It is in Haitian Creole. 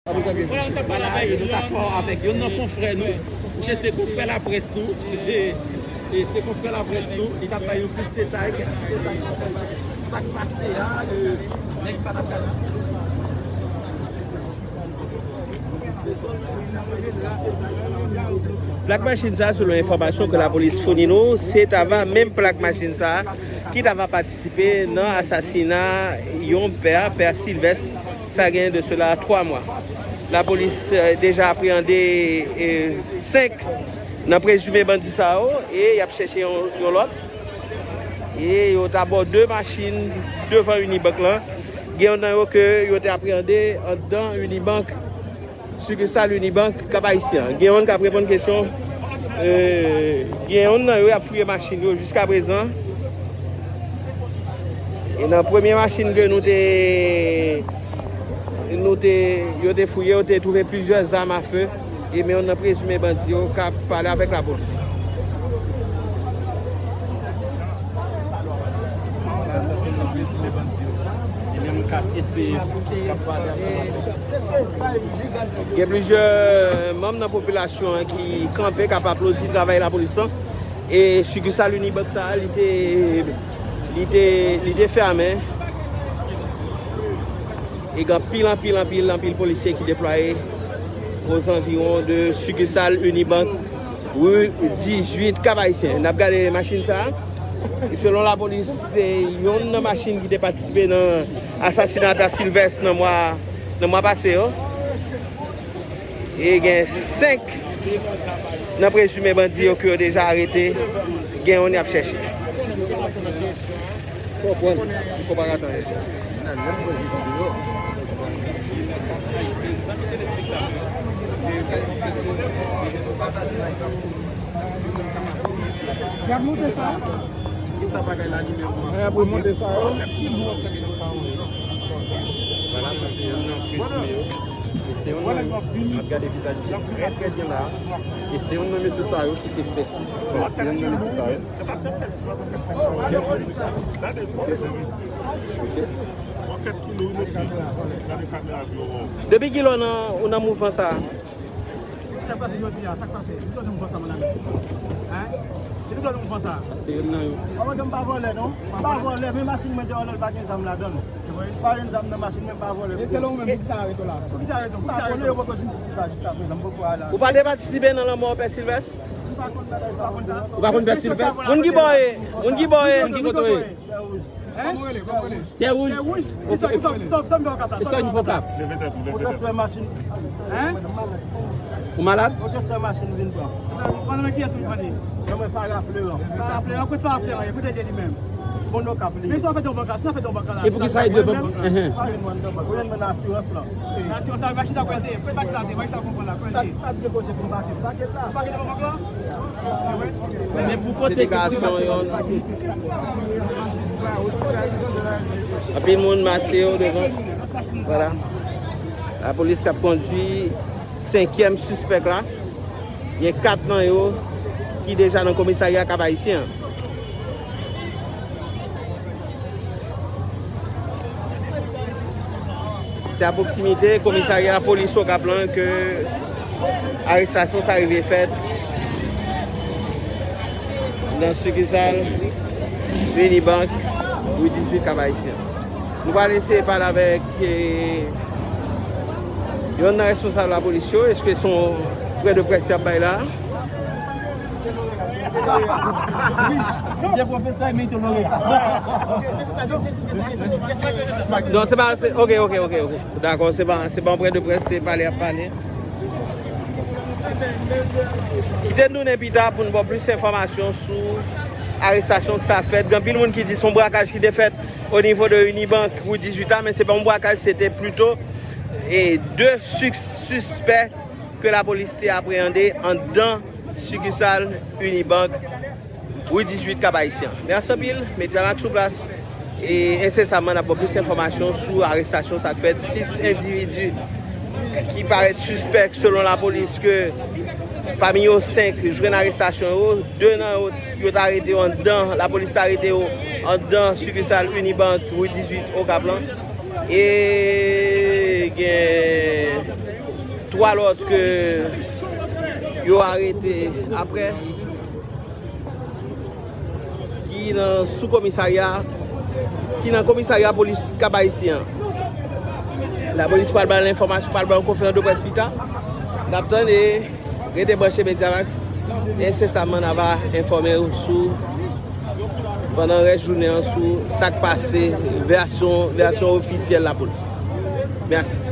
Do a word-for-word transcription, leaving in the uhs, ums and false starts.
Pandan n t ap pale avèk yo, nou t ap fè avèk youn nan konfrè nou. Misye se konfrè laprès nou. Se, e, se konfrè laprès nou. Li t ap bay yon plis detay, kèk ti detay. Sa k pase a, e, nèg sa t ap gade. Plak machin sa, selon enfòmasyon ke lapolis founi nou, se t ava menm plak machin sa ki t ava patisipe nan asasina yon pè, pè Silvès, sa gen de sela twa mwa. Lapolis, eh, deja apreyande, eh, senk nan prezime bandi sa yo e y ap chèche yon, yon lòt. E yo t abò de machin devan Unibank lan. Gen youn nan yo ke yo te apreyande anndan Unibank, sikisal Unibank Kap Ayisyen an. Gen youn k ap reponn kesyon, e, gen youn nan yo y ap fouye machin yo jiskaprezan. E nan premye machin ke nou te, nou te, yo te fouye, yo te twouve plizyè zam afe. E men youn nan prezime bandi yo k ap pale avèk lapolis. Sa se youn nan prezime bandi yo. E menm k ap eseye, k ap pale avèk lapolis. Gen plizyè manm nan popilasyon an ki kanpe, k ap aplodi travay lapolis lan. E sikisal Unibank sa a, li te, li te, li te fèmen. E gen anpil, anpil, anpil, anpil polisye ki deplwaye ozanviwon de sikisal Unibank, ri dizuit, Kap Ayisyen. N ap gade machin sa a. E selon lapolis, se youn nan machin ki te patisipe nan asasina pè Silvès nan mwa, nan mwa pase yo. E gen senk nan prezime bandi yo ke yo deja arete. Gen youn y ap chèche. Fò pran, fò pa rate anyen. Y ap monte sa. Ki sa bagay la nimewo an? Y ap remonte sa yo. Vwala, sa se youn nan prezime yo. E se youn nan, n ap gade vizaj li trè, trè byen la. E se youn nan mesye sa yo ki te fè. Bon, se youn nan mesye sa yo. Ok. Depi kilè w nan, ou nan mouvman sa a? Sa k pase jodi a? Sa k pase? Depi kilè w nan mouvman sa, mon ami? Hein? Depi kilè w nan mouvman sa? Se youn nan yo. Mwen menm pa vòlè non. M pa vòlè, men machin mwen deyò la, l pa gen zam ladan l. Pa gen zam nan machin mwen, m pa vòlè. E selon ou menm, poukisa yo arete w la? Poukisa yo arete w? Poukisa yo arete w? Ou pa te patisipe nan lanmò pè Silvès? M pa konn bagay sa. Ou pa konn pè Silvès? Moun ki bò ye, moun ki bò ye. Moun ki kote w ye? Tè wouj. Tè wouj. Tè wouj. Kisa, kisa, kisa, kisa m fè Okap la? Kisa w fè Okap? Leve tèt ou, leve tèt ou. Pou transfè machin. Hein? Ou malad? Pou transfè machin vin pran. Sa, ou nan men kiyès ou vin pran li? Nan men Farafle an. Farafle an, kote Farafle an ye? Kote l ye li menm? Bon, Okap li ye. Men sa w fè nan bank la, sa w fè nan bank la. E poukisa e devan? Enhen. Pa gen mwen nan bank. Ou jwenn mwen nan asirans lan. Nan asirans la, machin sa kwèlte. Kote machin sa te? Machin sa w konprann la, kwèlte. Sa, sa te koze pou m pake. Pake la. Ou pake devan bank la? Se deklarasyon yon. Anpil moun mache yo devan. Vwala. Lapolis k ap kondui senkyèm sispèk la. Gen kat nan yo ki deja nan komisarya Kap Ayisyen an. Se a pwoksimite komisarya polis Okap lan ke arestasyon sa rive fèt nan sikisal Unibank, ri dizuit, Kap Ayisyen. Nou pral eseye pale avèk, eh, yonn nan responsab lapolis yo. Èske se yon pwen de près y ap bay la? Wi, li te pwofesè, men li te loreya. Non, se pa, se, ok, ok, ok, ok. Dakò, se pa, se pa yon pwen de près, se pale y ap pale. Kite n tounen pita pou n ba w plis enfòmasyon sou arestasyon sa fèt. Gen anpil moun ki di se yon brakaj ki te fèt o nivo de Unibank, ri dizuit la, men se pa yon brakaj, se te plito, e, de sis-, sispè ke lapolis te apreyande anndan sikisal Unibank, ri dizuit, Kap Ayisyen. Mèsi anpil, Media Max sou plas. E ensesamman, n ap ba w plis enfòmasyon sou arestasyon sa k fèt. Sis endividi ki parèt sispèk, selon lapolis, ke pami yo, senk jwenn arestasyon yo. De nan yo, yo t arete yo anndan, lapolis t arete yo anndan sikisal Unibank, ri dizuit, Okap lan. E gen Twa lòt ke yo arete apre, ki nan sou komisarya, ki nan komisarya polis Kap Ayisyen an. Lapolis pral ba n enfòmasyon, pral ba n konferans de près pita. N ap tann e rete branche Mediamax. Ensesaman, n a va enfòme w sou, pandan rès jounen an, sou sa k pase, vèsyon, vèsyon ofisyèl lapolis. Mèsi.